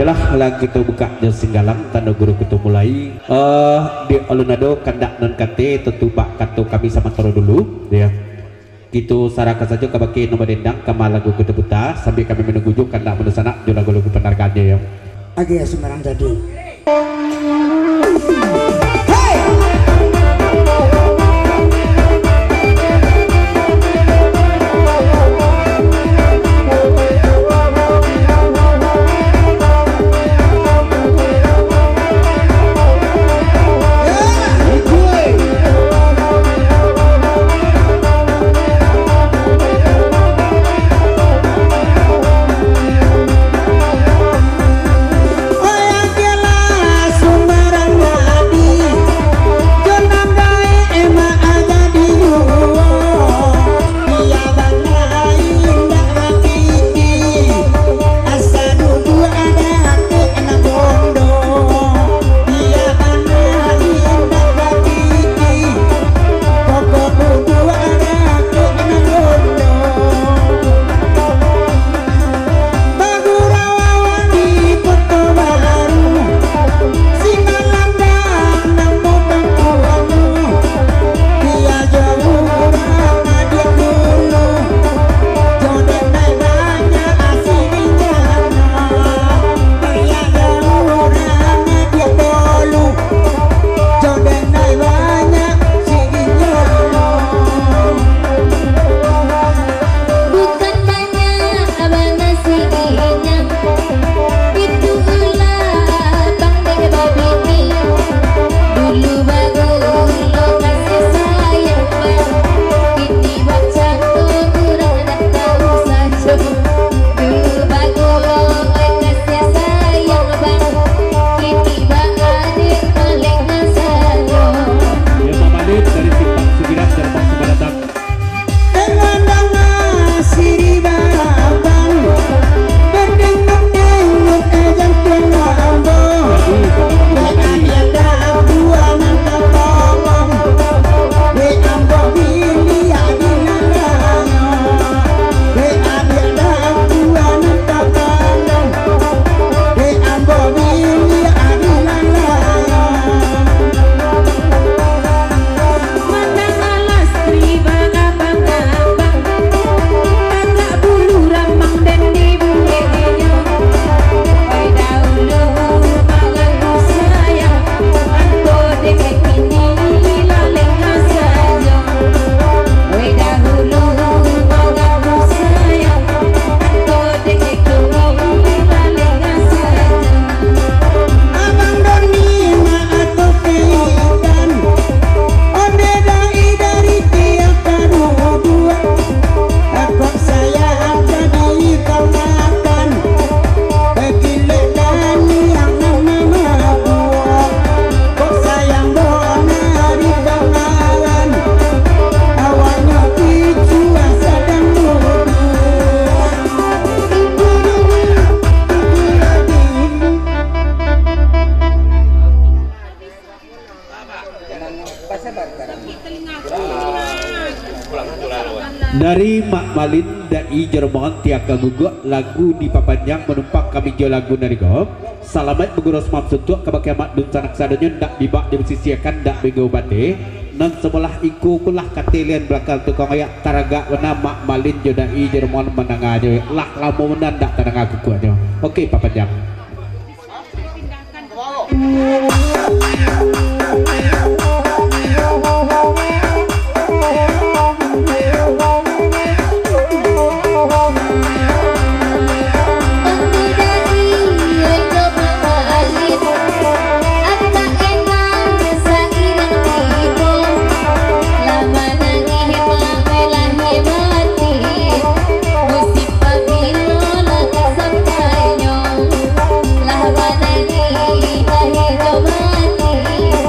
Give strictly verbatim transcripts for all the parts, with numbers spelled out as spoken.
Lah, lah kito bukak jo singgalang, tando guru kito mulai. Eh, di alun ado kandak nan kate, tantu bak kato kami samantaro dulu, ya. Kito sarahkan sajo kabake nan badendang, kama lagu kito puta, sambia kami manunggu jo kandak manunsanak jo lagu-lagu panargaannyo, ya. Oke, sumbarang jadi. Bukan banyak bana sigihnyo, itu ulah pandai babini. Dulu bagulo kasih sayang, kini bacako urang dak tau sajo. Dulu bagulo kasih sayang, kini baadik malengah sajo. Ya, Mama Lin dari Simpang Sugiran, Gerbang Sukadatang. Mandang alas riba abang-abang, tagak bulu ramang den di bulehnyo. Oi dahulu mangaku sayang, angko dek kini lalengah sajo. Oi dahulu mangaku sayang, angko dek kini lalengah sajo. Abang Doni, maaf tu pikan. Onde dai dari tiap kaduduak. Kok sayang jadi kau makan. Bekilek dan yang nama buah. Kok sayang bona di pangalan. Awaknyo picuah sadang duduk. Dari Mak Malin, Dai jo rombongan tiaka guguak, lagu dipapanjang manumpang kami jo lagu nan iko. Salamaik baguros maaf suntuak kabake amak dunsanak sadonyo, ndak bibak dimusisiakan, ndak binggo bate. Nan sabalah iko ko lah katelean balakang tukang oyak, taragak bana Mak Malin jo Dai jo rombongan mandanganyo, lah lamo bana ndak tadanga kukuaknyo. Oke, papanjang. Pabilo lah sampai nyo, lah manangih lahia jo batin.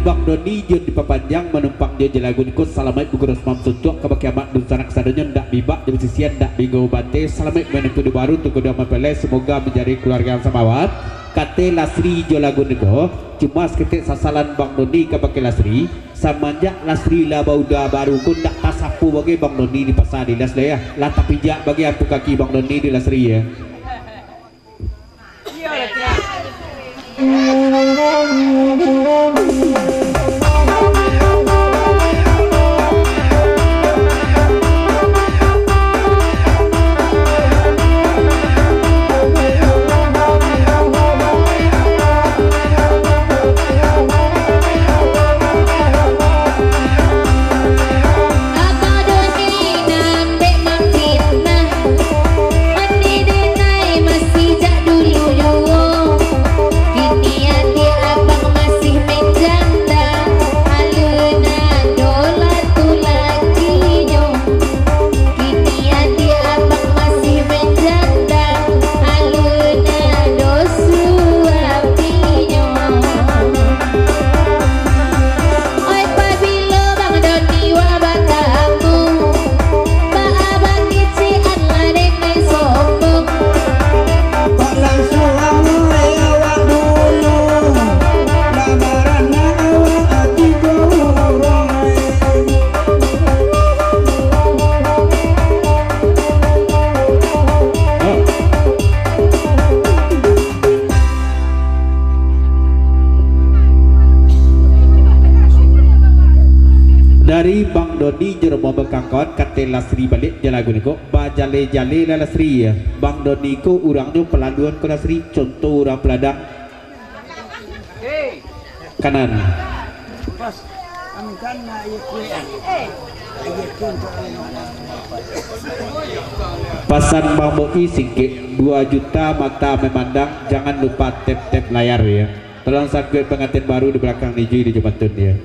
Bang Doni jo dipapanjang manumpang jo jalagun ko, salamaik bagurus mamsuntuak ka bakiamat dunsanak sadonyo, ndak bibak jo basisian, ndak binggo babateh, salamaik manempuh di baru tu kudo mapelai, semoga manjadi keluarga yang samawa. Kateh Lasri jo lagun ko, cuma saketek sasalan Bang Doni ka bakeh Lasri, samanjak Lasri lah bauda baru ko ndak tasapo bagai Bang Doni di pasa di las lah, yo. Lah tapijak bagai ampu kaki Bang Doni di Lasri, yo. Abang Doni nan dek mafitnah, mandi denai masih jak dulu juo. Kini adiak abang masih menjanda, alun ado lah tu lakinyo. Kini adiak abang masih menjanda, alun ado suaminyo. Oi, pabilo Bang Doni wak batamu, baa bakicikan lah denai sombong. Pak langsuang ai awak dulu, lah baranak awak ati ko urang ai. Dari Bang Doni jo rombongan bakangkon, kateh Lasri baliak jo lagu niko, bajaleh-jaleh lah Lasri. Bang Doni ko urangnyo palaluan ko Lasri, contoh urang paladang. Kanan. Pasan Bang Boi singkek, dua juta mata memandang, jangan lupa tap-tap layar, ya. Tolong sakuik pengantin baru di belakang Nijui di jambatan, ya.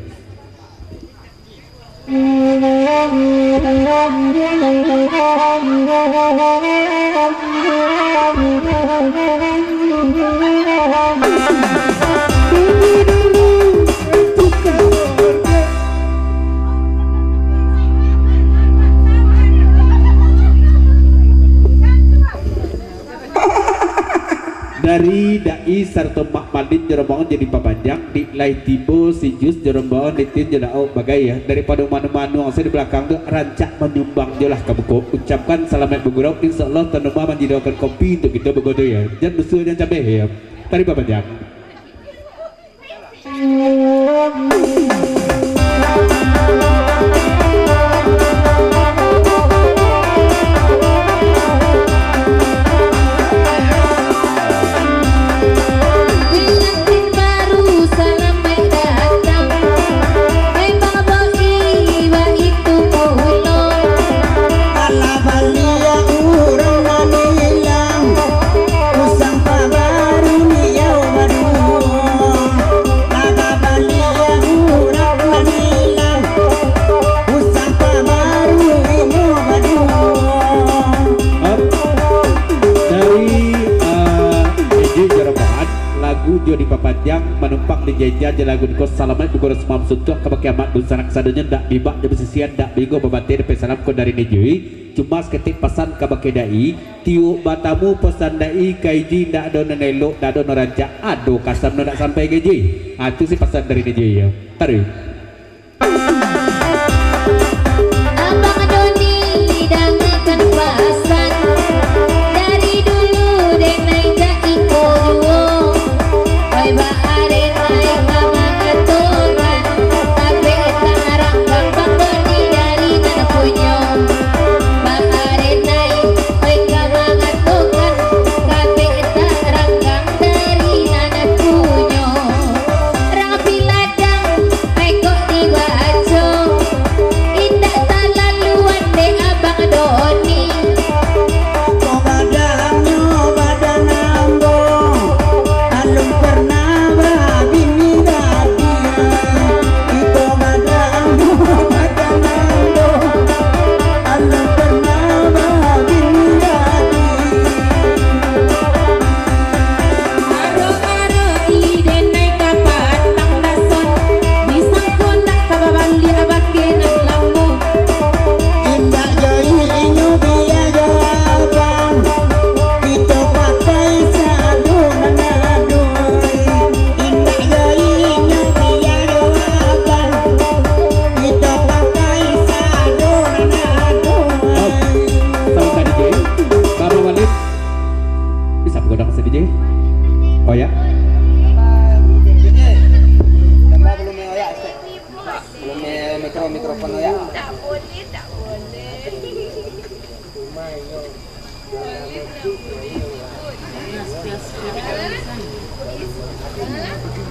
Dari Dai sarato Mak Malin jo rombongan jadi papanjang, di lai tibo si Jus jo rombongan, Nitin jo Daud bagai, ya. Daripado manuang-manuang sajo di balakang tu, rancak manyumbang jo lah ka muko. Ucapkan salamaik bagurau, insya Allah tuan rumah manjadikan kopi untuak kito bagodo, ya. Jan lusuah, jan cabeh, ya. Tari papanjang. Pengantin baru salamaik datang. Hai Bang Boi, baitu pulo. Alah baliak urang nan ilang. Usang pabaru niau baduo, lah babaliak urang nan ilang. Usang pabaru inyo baduo. Dari, ah, Nijui jo rombongan, lagu jo dipapanjang, manumpang di jeja jo lagu niko, salamaik bagurus mamsuntuak ka bakiamat dunsanak sadonyo, ndak bibak jo basisian, ndak binggo babateh, dapek salam ko dari Nijui. Cuma saketek pasan ka bakeh Dai, tiok batamu pasan Dai ka Ijui, ndak ado nan elok, ndak ado nan rancak, ado kasam nan ndak sampai ka Ijui. Ah, tu se pasan dari Nijui, yo. Taruih. Abang Doni dangakan pasan, dari dulu denai jak iko juo. Oi, baa denai ka mangatokan, tabek tarang gampang Doni dari nan punyo. Baa denai, oi, ka mangatokan, tabek tarang gampang dari nan punyo. Rang piladang, oi, Tak boleh, tak boleh.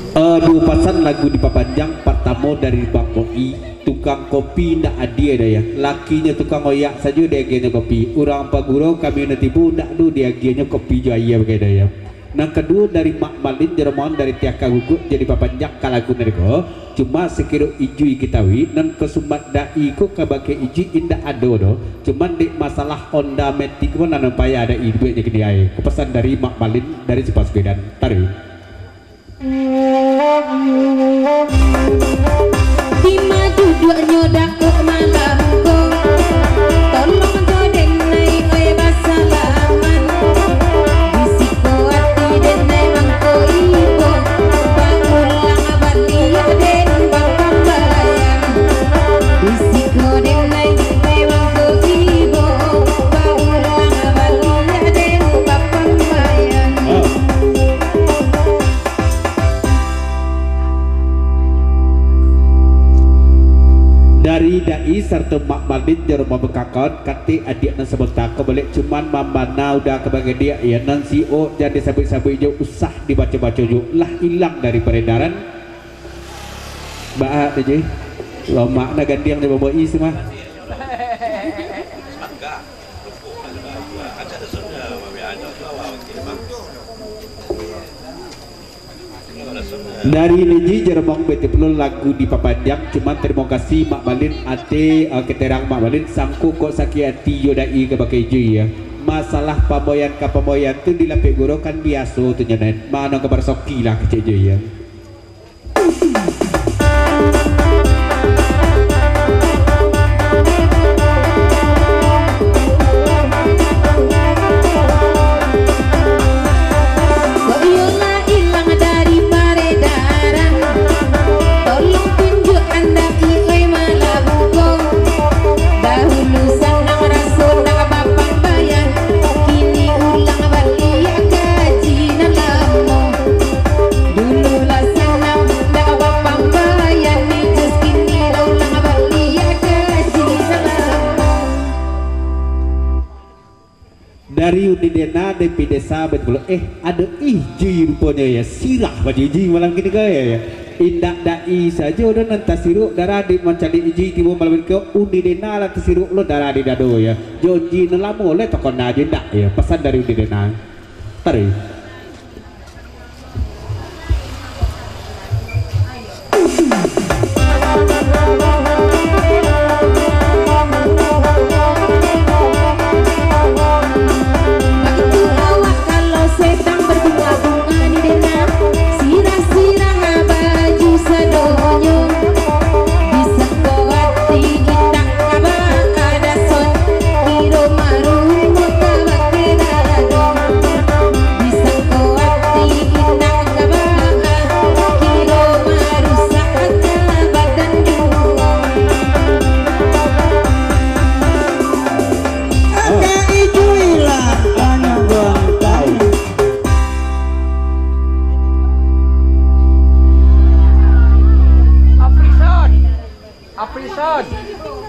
Eh, duo pasan lagu dipapanjang, partamo dari Bang Boi, tukang kopi indak adia doh, yo. Lakinyo tukang oyak sajo diagiahnyo kopi. Urang pagurau kami nan tibo, indak doh diagiahnyo kopi jo aia bagai doh, yo. Nan kaduo dari Mak Malin, jo rombongan dari Tiaka Guguak, jadi papanjang ka lagu nan ko. Cuma sakiro Ijui Kitawi, nan ka sumbat dai ko kabake Ijui indak ado doh. Cuman dek masalah Honda Matic ko nan payah dai dibueknyo kini ai. Ko pasan dari Mak Malin dari Sipasupedan. Taruih. Di ma duduaknyo dakek malam ko, tolong jo denai oi basalaman. Di siko ati denai mangko ibo, baulang baliak den bapambayan. Di siko denai oi mangko ibo, baulang baliak den bapambayan. Dari Dai sarato Mak Malin jo rombongan bakakaun, katik adiak nan sabanta ko baliak, cuman mambana uda ka bagadiak, iyo nan si O jan disabuik-sabuik jo, usah dibaco-baco jo, lah ilang dari paredaran. Baa tu, Ji? Lomak na gandiang jo Bang Boi si mah. Dari Liji Jeramong B T Puluh lagu dipapanjang, cuman tarimo kasih Mak Malin, ate, eh, keterang Mak Malin, sangko kok sakik ati yo Dai kabake Ijui, yo. Masalah pamboyan ka pamboyan tu di lapik guru kan biaso tu nyo, Nen. Mano ka barsoki lah kecek Ijui, yo. Kok iyo lah ilang dari paredaran, tolong tunjuak andak ioi malabuko. Dahulu sanang raso nak bapambayan, kini ulang baliak kaji nan lamo. Dulu lah sanang nak bapambayan, ni jos kini ulang baliak kaji nan lamo. Dari Uni Dena, D P Desa, Baitu Puluh. Eh, ado Ijui ruponyo, yo. Sirah baju Ijui malam kini ko, yo, yo. Indak Dai sajo doh nan tasiruk darah dek mancaliak Ijui tibo malam kini ko. Uni Dena lah tasiruk lo darah di dado, yo. Janji nan lamo lai takona jo indak, yo. Pasan dari Uni Dena. Taruih. Baitu awak kalau sedang berbunga-bunga ni dena, sirah-sirah baju sadonyo. Disangko ati indak ka baadason, kiro marumo ka bakeh dado. Disangko ati indak ka baa, kiro marusak ka badan juo. Agak Ijui lah, anak gantang.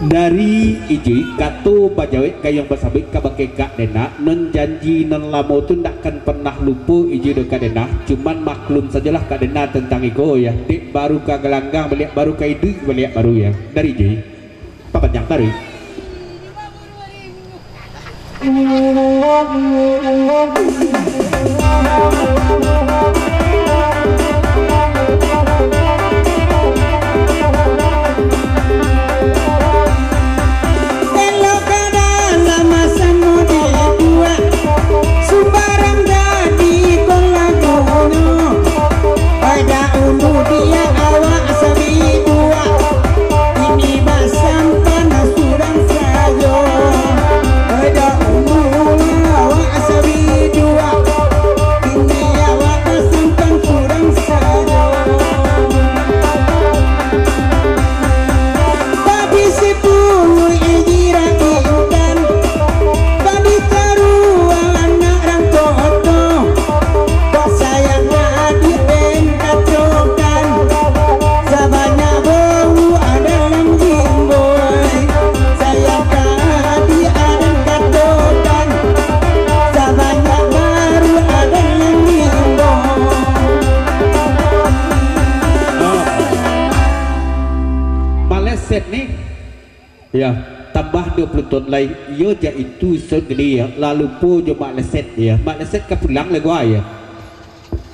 Dari Ijui, kato bajawek gayuang basabuik kabake Kak Dena, nan janji nan lamo tu ndak kan pernah lupo Ijui doh Kak Dena, cuman maklum sajolah Kak Dena tantang iko, yo, dek baru ka galanggang baliak, baru ka iduik baliak baru, yo, dari Ijui. Papanjang taruih. Elok ka dalam samo dibuek, sumbarang jadi ko lagunyo. Pada ulu dia awak sabibuak, ini basampan surang sajo. Pada ulu awak sabibuak, ini awak Set ni. Ya, tambah duo puluah ton lai. Iyo, jak itu ison gini ya. Lah lupo jo Mak Leset ya. Mak Leset ka pulang lai gua ya.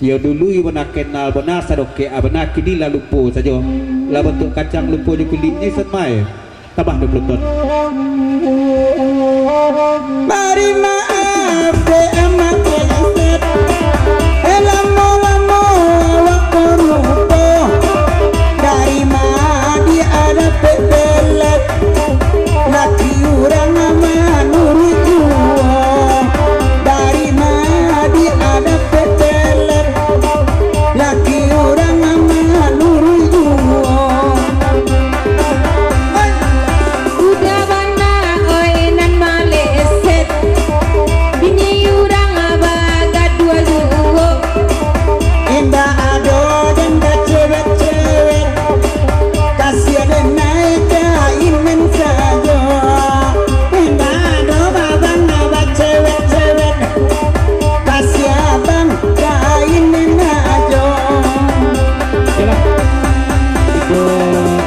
Iyo dulu iyo bana kenal, bana sadokek, ah, bana kini lah lupo sajo. Lah bantuak kacang lupo jo kuliknyo ison mai. Tambah duo puluah ton. Bari maaf dek Amak Leset. Eh, lamo-lamo awak barupo. Dari ma dia dapek pelet. Laki urang manuruik juo. Dari ma dia dapek pelet. Laki urang manuruik juo. Udah bana oi nan maleset. Bini urang bagaduah juo. Indak ado janda cewek-cewek. Kasian den naik ka inen sajo. Indak ado babana bacewek-cewek. Kasian abang ka inen ajo. Oke lah. Itu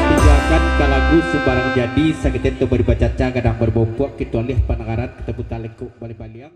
tinggalkan ka lagu Sumbarang Jadi, sakitento bari bacaca, gadang bari bopok, kito alih pandangaran, kito putar lekok baliak-baliak.